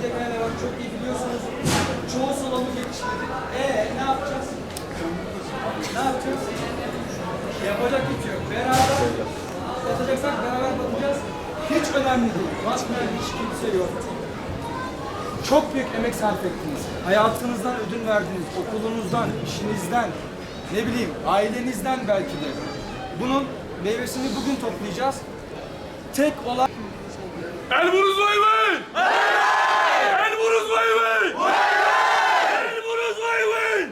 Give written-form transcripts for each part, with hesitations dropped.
gelenler var, çok iyi biliyorsunuz. Çoğu salonu geliştirdik. Ne yapacağız? Ne yapacağız? Yapacak hiçbir şey yok. Beraber batacaksak beraber batacağız. Hiç önemli değil. Batmayan hiç kimse yok. Çok büyük emek sarf ettiniz. Hayatınızdan ödün verdiniz. Okulunuzdan, işinizden, ne bileyim ailenizden belki de. Bunun meyvesini bugün toplayacağız. Tek olan... Elburuz vay vay! Elburuz vay vay! Elburuz vay vay!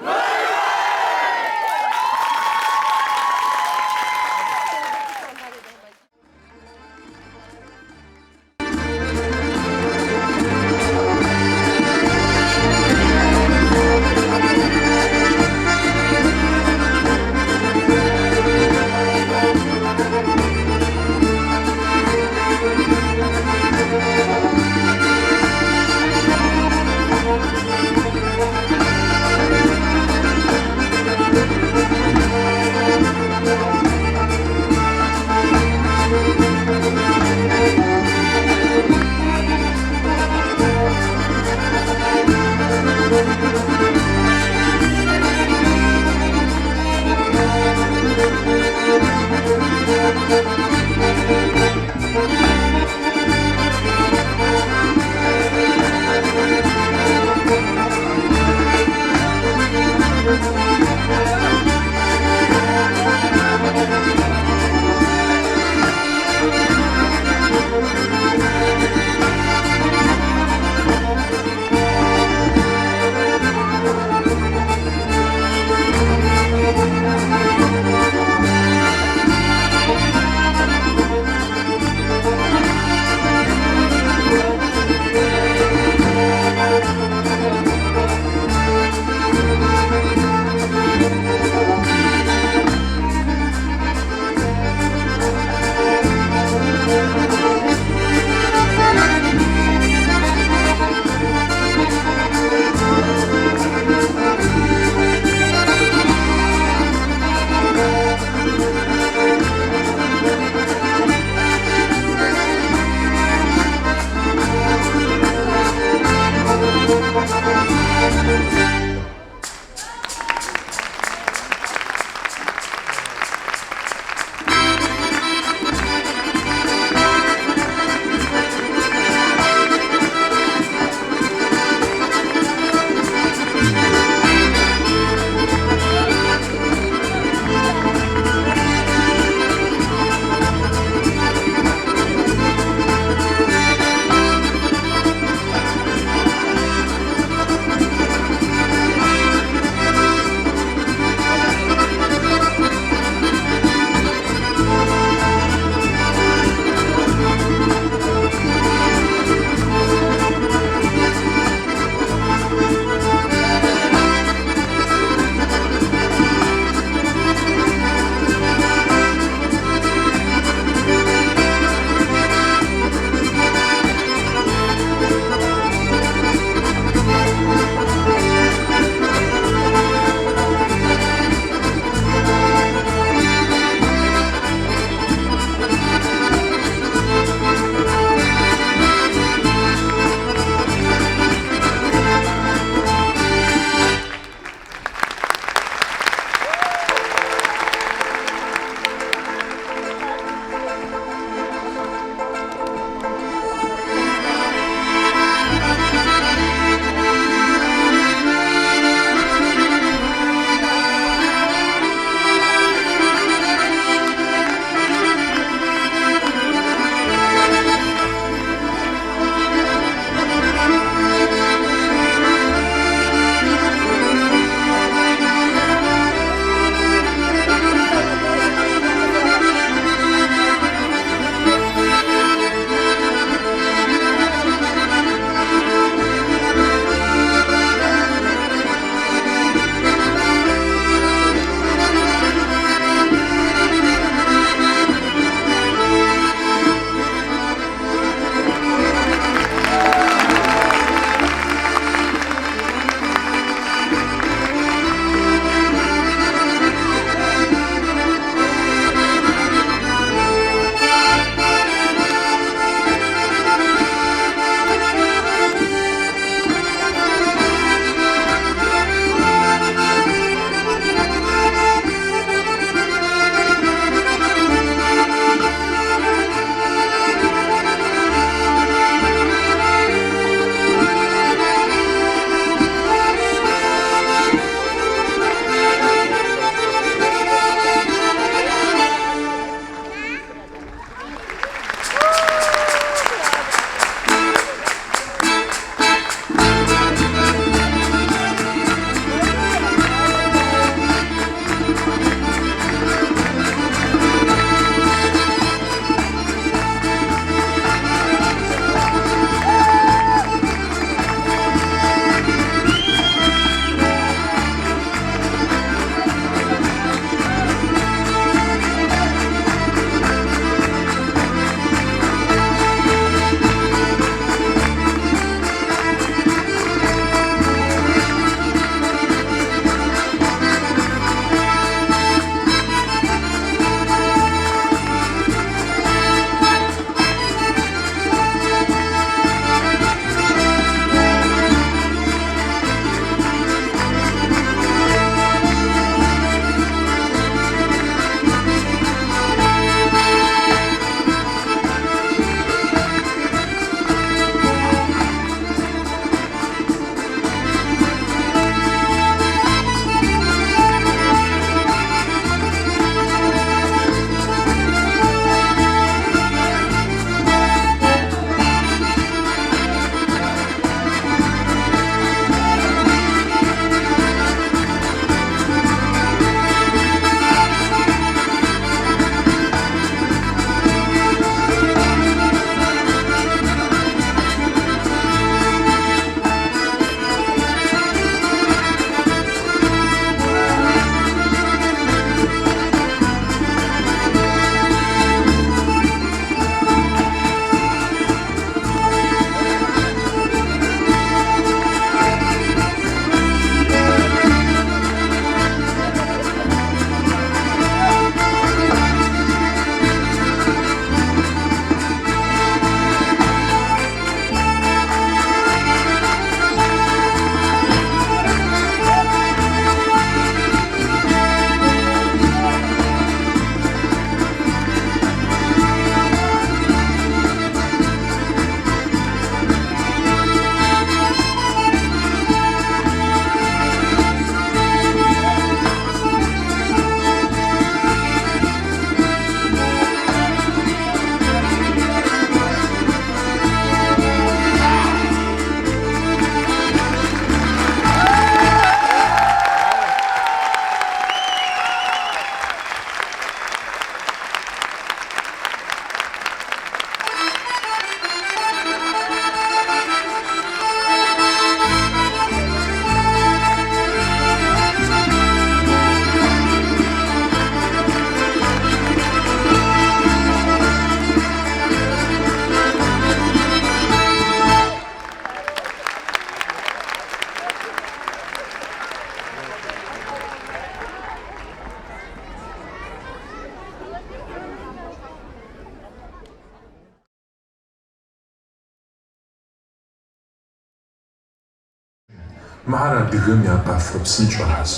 Мыхэр адыгэм я къафэ псынщӏэхэщ.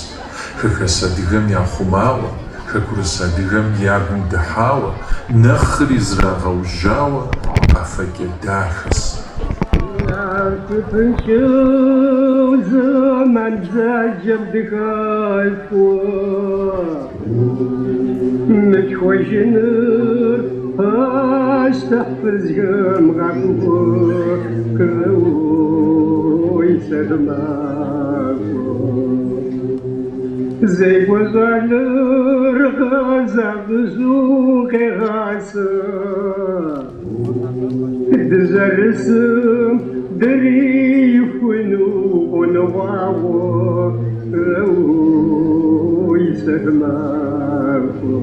Хэхэс адыгэм яхъумауэ, хэкурыс адыгэм я гум дыхьауэ, нэхъри зрагъэужьауэ къэфэкӏэ дахэщ. Насыпыншэу зэман бзаджэм дыхалъхуа, Мылъхуэжыныр пащтыхь фызхэм къахухуэкӏуэу сэрмахуэ. Зекӏуэ щӏалэр къэзакъыжьу къегъасэ. Дызэрысым дрихуну къоныкъуауэ, ой, сэрмахуэ.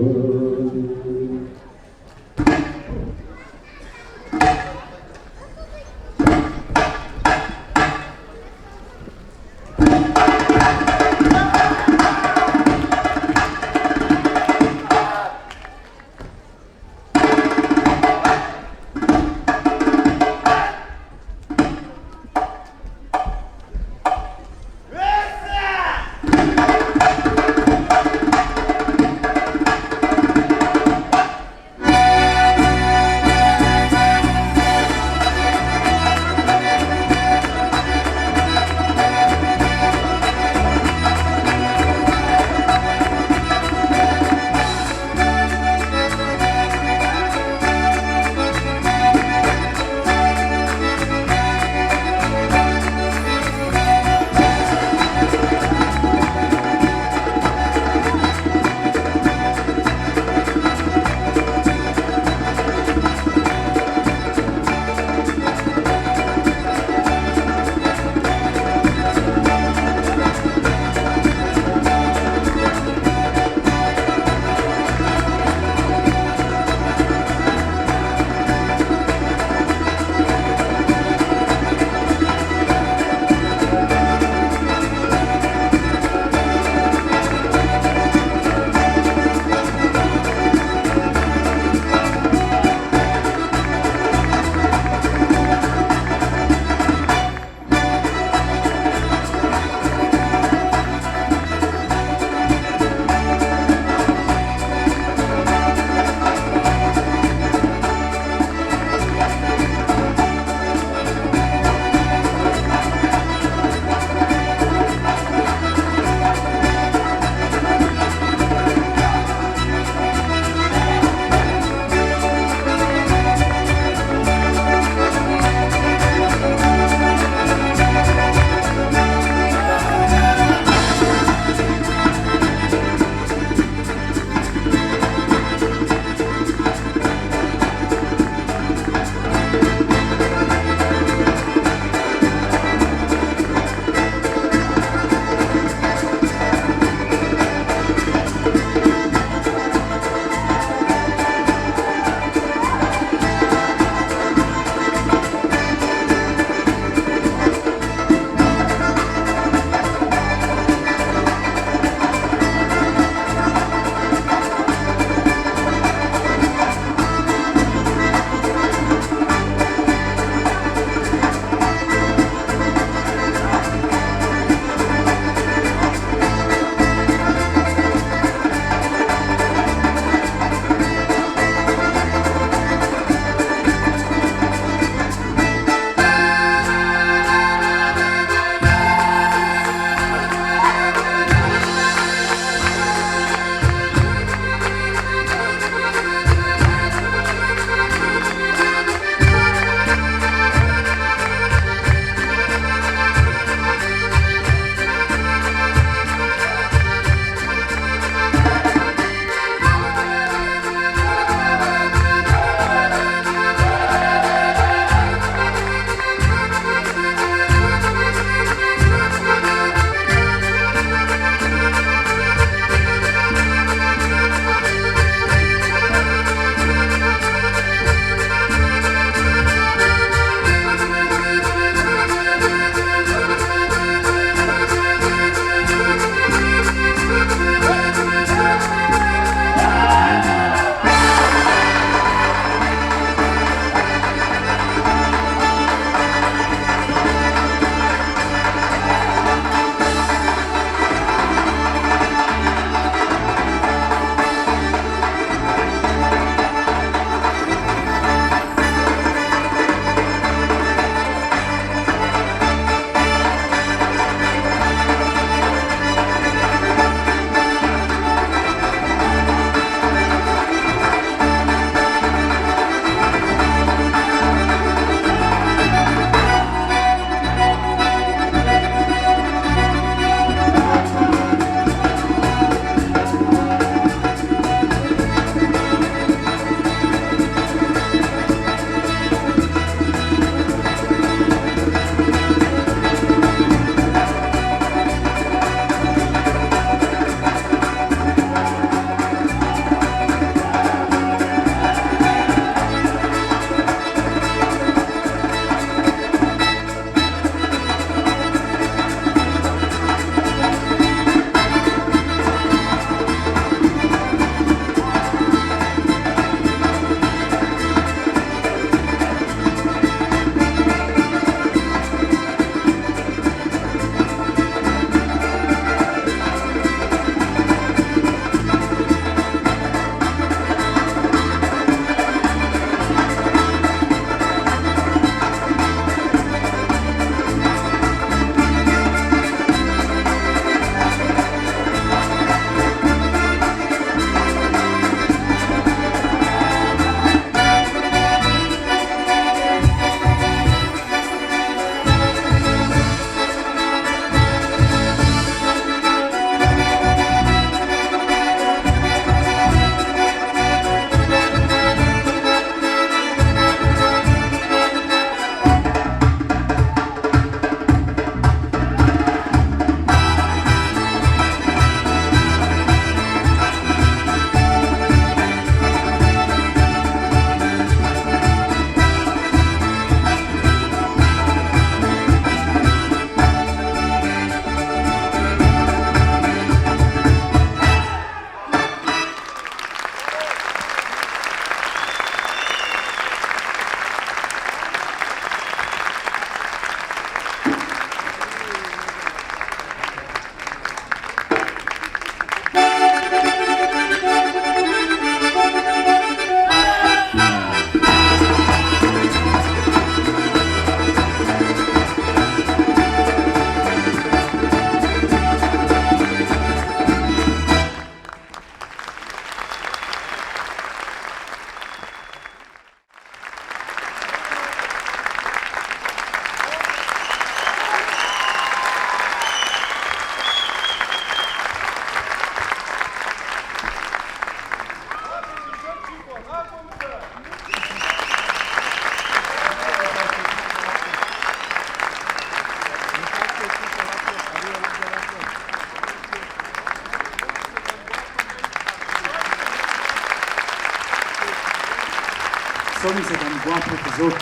Псоми сэлам гуапэ фызох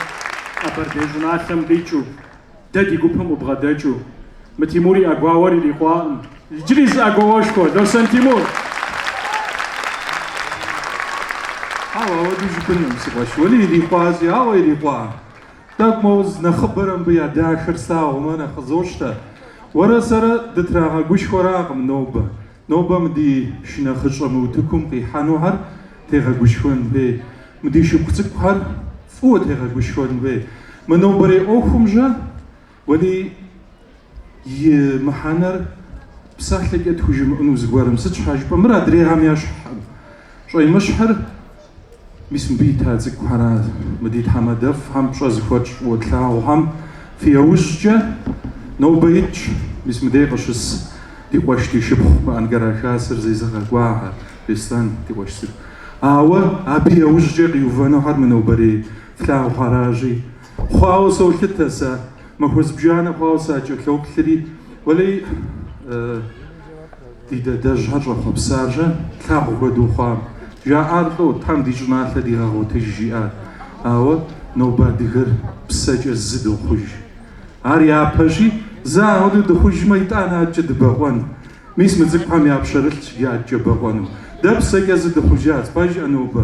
Къэбэрдей щӏыналъэм къикӏыу, дэ ди гупым къыбгъэдэкӏыу. Мы Тимур и ӏэгуауэр ирикъуакъым. Иджыри зы ӏэгуауэшхуэ, Лосэн Тимур! Хьэуэ, ауэдэу жыпӏэнукъым, си къуэш. Уэли ирикъуащи, ауэ ирикъуа. Тӏэкӏу моуэ нэхъыбэрэ мыбы я дахэр слъагъумэ нэхъ къызощтэ. Уэрэ сэрэ дытрагъэгушхуэракъым нобэ. Нобэ мы ди шынэхъыщӏэ мы утыкум къихьэнухэр тегъэгушхуэн хуей. Мы ди шыпхъу цӏыкӏухэр фӏыуэ тегъэгушхуэн хуей. Мы нобэрей ӏуэхум-щэ, уэли и мыхьэнэр псалъэкӏэ тхужымыӏэну зыгуэрым. Сыт щхьэ жыпӏэ, мыр адрейхэм ещхькъым. Щӏемыщхьыр мис мыбы ита цӏыкӏухэращ. Мы ди тхьэмадэфӏхэм пщӏэ зыхуэтщӏ фӏыуэ тлъагъухэм фи яужькӏэ нобэ итщ мис мыдей къыщыс ди къуэш ди шыпхъу мы Анкара Хасэр зезыгъэкӏуахэр, Беслъэн, ди къуэш цӏыкӏу. Ауэ абы яужькӏэ къиувэнухэр мы нобэрей флъагъухэращи, хъуауэ солъытэ сэ, махуэ зыбжанэ хъуауэ сакӏэлъоплъри, уэлей, ди дадэжьхэр щӏэхъуэпсар-щэ, тлъагъу хуэдэу хъуам. Жаӏар лӏо, Тхьэм ди щӏыналъэ дигъэгъуэтыж, жиӏар. Ауэ нобэ адыгэр псэкӏэ зы дохъуж. Ар япэщи, зы апхуэдэу дыхъужмэ, итӏанэ адэкӏэ дыбэкъуэн. Мис мы цӏыкӏухэм я пщэрылъщ иджы адэкӏэ бэкъуэну. Дэ псэкӏэ зы дыхъужащ, пэжӏэ нобэ?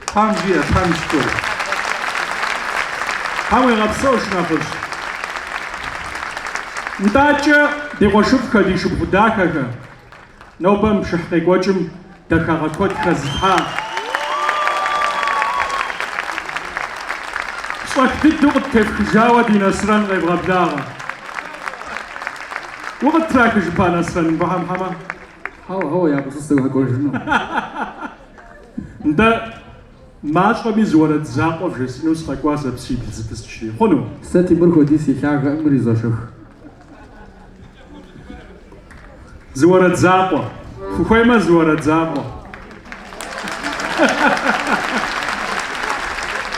Тхьэм жиӏэ, Тхьэм и шыкур. Тхьэм уигъэпсэу, шынэхъыжь. Нтӏакӏэ, ди къуэшыфӏхэ, ди шыпхъу дахэхэ, нобэ мы пшыхь къекӏуэкӏым дахагъэ куэд хэзылъхьа. Щӏэх дыдэу къыттефхыжауэ ди Нэсрэн къевгъэблагъэ. Укъыттрахыжыпа, Нэсрэн, мыбыхэм хьэмэ? Хьэуэ, хьэуэ, япэщӏыкӏэ сыгъэкӏуэжыну. Нтӏэ, мащӏэми зы уэрэд закъуэ вжесӏэну сыкъэкӏуа сэ псибл зыпысчри. Хъуну? Сэ Тимур хуэдиз си лъагэкъым, мыр изошэх. Зы уэрэд закъуэ. Фыхуеймэ, зы уэрэд закъуэ.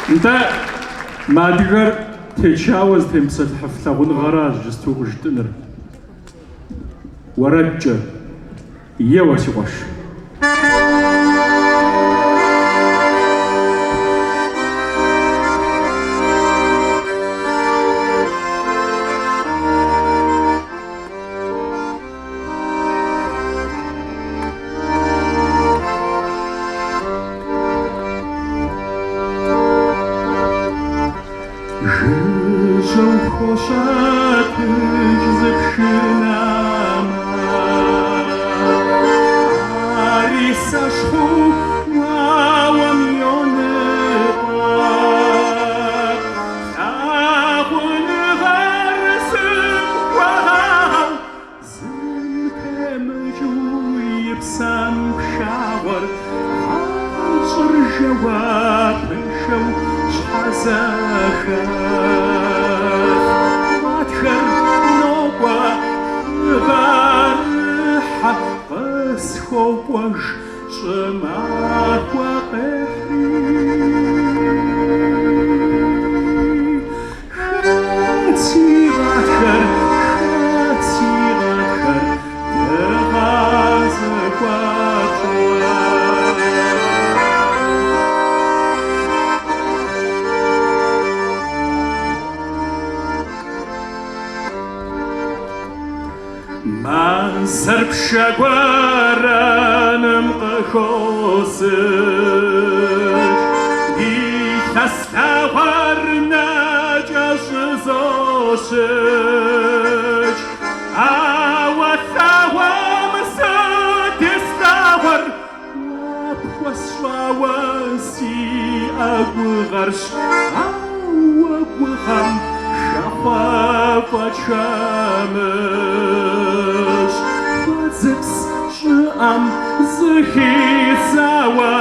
Нтӏэ, мы адыгэр течауэ зытемыпсэлъыхьыф лъагъуныгъэращ иджысту къыжытӏыныр. Уэрэдкӏэ. Еуэ, си къуэш. Жыжьэу хощэтыкӏ зы пшынэ макъ, ари сэщхьу гуауэм йоныкъуэкъу. Лъагъуныгъэр сыпхуэгъау, зым темыкӏыу и псэм пшагъуэр, гъащӏэр жэуапыншэу щхьэ зэхэлъ. Гъатхэр нокӏуэ, лӏыгъэрыхьэ къысхуокӏуэж щӏымахуэ къехьри. Хэт си гъатхэр, хэт си гъатхэр, дыгъэ зыхуэпщӏар? Мазэр пшэ гуэрэным къыхосыкӏ, Ди лъэс лъагъуэр нэкӏэ щӏызощыкӏ. Ауэ лъагъуэм сэ теслъагъуэр уэ пхуэсщӏауэ сиӏэ гугъэрщ, ауэ гугъэм хэхъуэ фӏэкӏ хэмыщӏ. Хуэдзыпс щӏыӏэм зыхидзауэ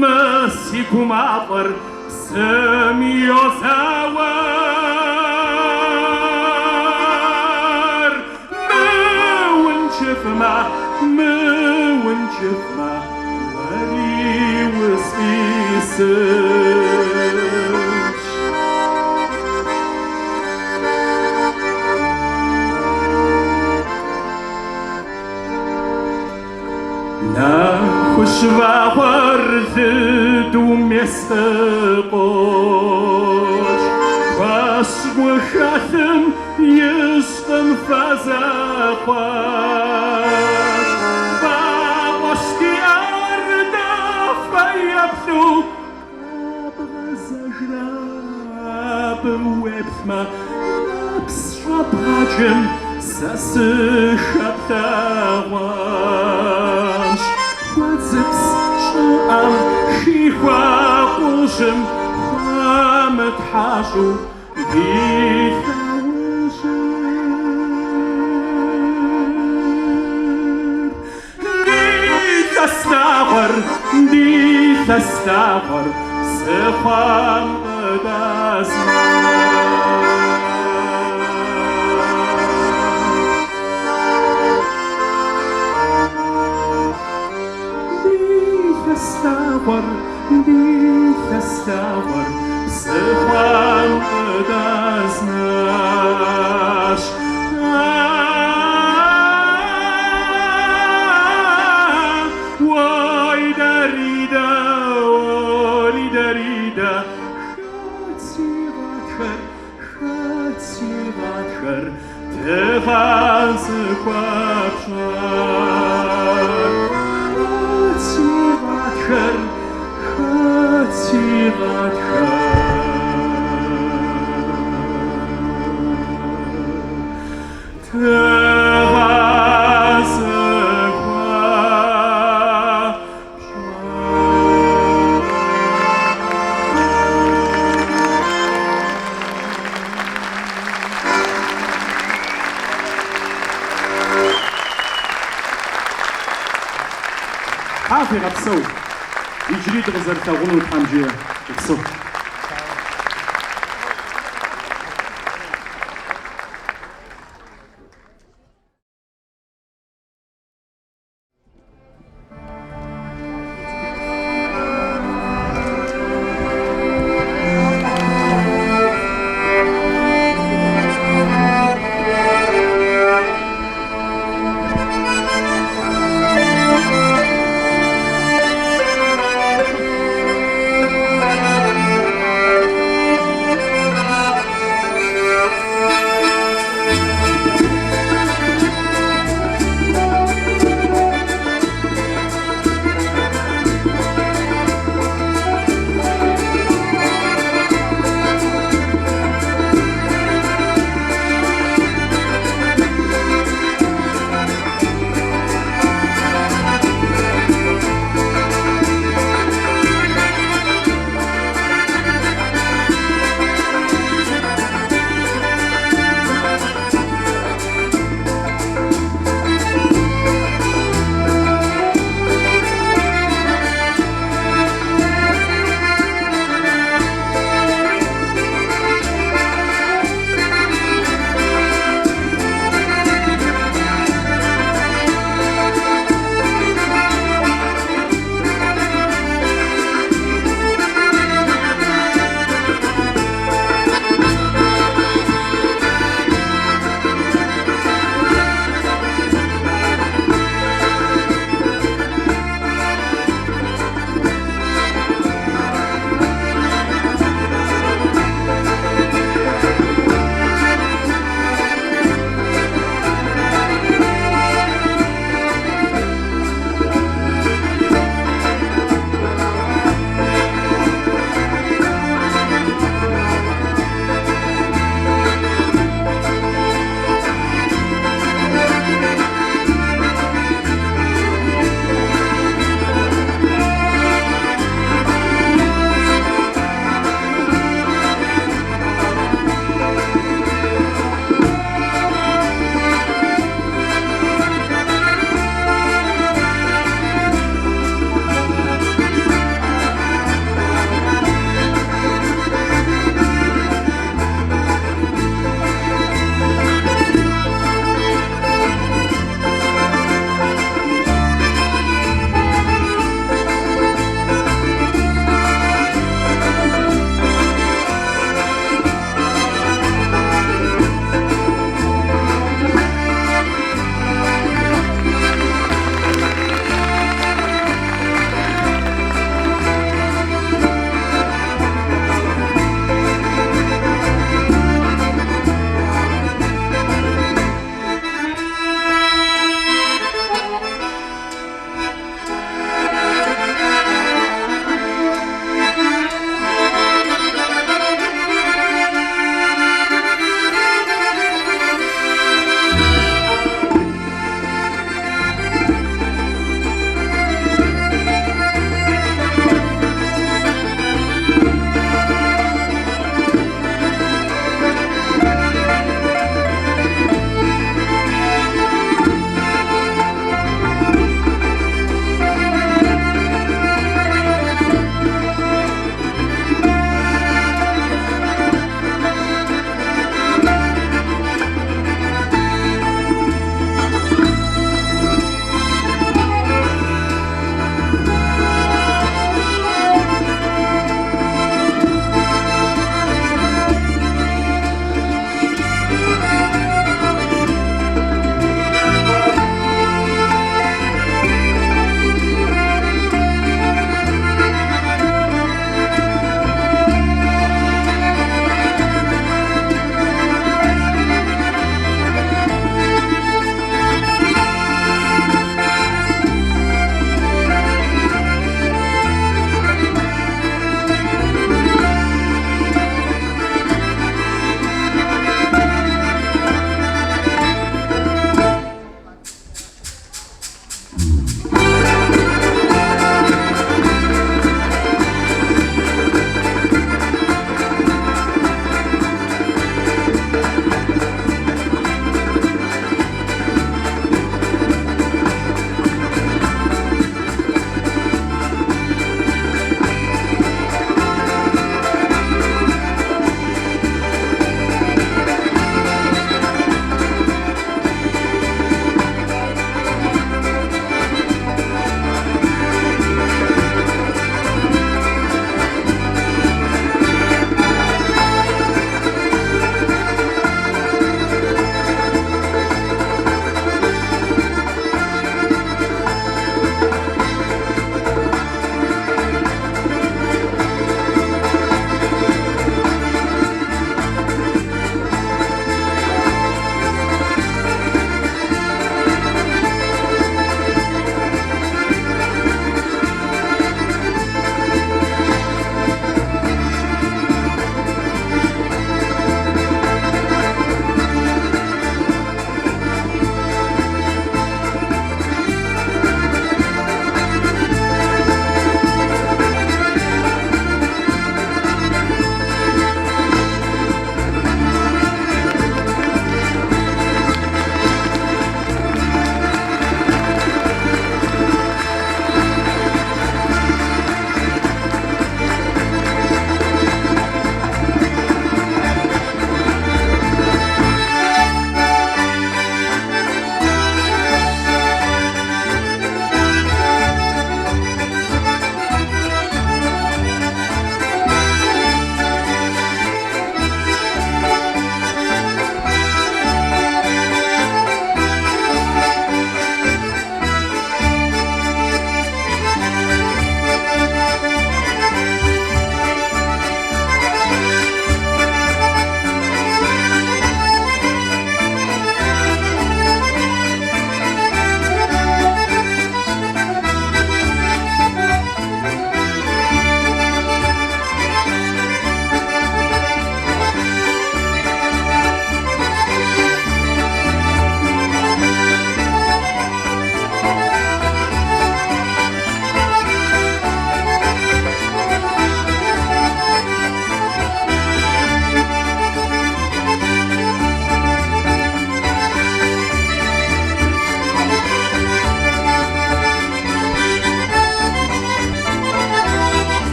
мы си гу мафӏэр псым йозауэр. Мыункӏыфӏмэ, мыункӏыфӏмэ, уэри усфӏисынщ. Нэхущ вагъуэр лыду мес къыкъуокӏ. абы уеплъмэ, нэпс щӏэбгъэкӏым сэ сыхэплъэгъуэнщ. Хуэдзыпс щӏыӏэм хихуа акъужьым хуэмытхьэщӏу ди лъэужьыр. Ди лъэс лъагъуэр, ди лъэс лъагъуэр псыхъуэм къыдэзнащ. Ди лъэс лъагъуэр, ди лъэс лъагъуэр псыхъуэм къыдэзнащ. Ой, даридэ, ори, даридэ, хэт си гъатхэр, хэт си гъатхэр тыгъэ зыхуэпщӏар? Хэт си гъатхэр, хэт си гъатхэр тыгъэ зыхуэпщӏар? Тхьэ фигъэпсэу, иджыри дыкъызэрылъагъуну Тхьэм жиӏэ, упсэу.